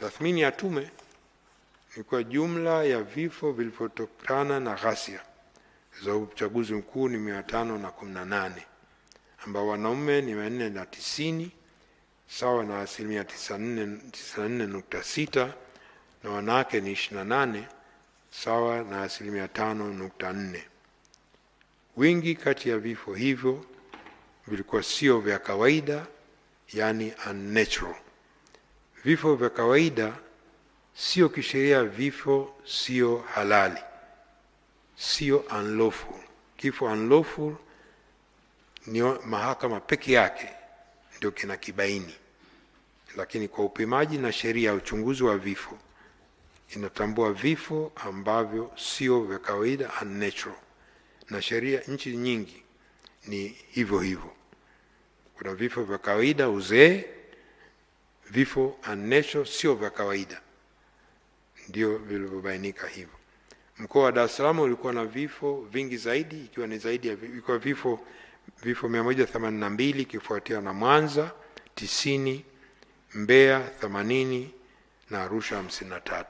Tathmini ya tume ni kwa jumla ya vifo vilivyotokana na ghasia za uchaguzi mkuu ni 518, ambao wanaume ni 490 sawa na asilimia 94.6 na wanawake ni 28 sawa na asilimia 5.4. Wingi kati ya vifo hivyo vilikuwa sio vya kawaida, yani unnatural. Vifo vya kawaida sio kisheria, vifo sio halali, sio unlawful. Kifo unlawful ni mahakama peke yake ndio kinakibaini, lakini kwa upimaji na sheria ya uchunguzi wa vifo inatambua vifo ambavyo sio vya kawaida, unnatural, na sheria nchi nyingi ni hivyo hivyo. Kuna vifo vya kawaida, uzee, vifo unnatural sio vya kawaida, ndio vilivyobainika hivyo. Mkoa wa Dar es Salaam ulikuwa na vifo vingi zaidi, ikiwa ni zaidi ya ilikuwa vifo 182, ikifuatiwa na Mwanza 90, Mbeya 80 na Arusha 53.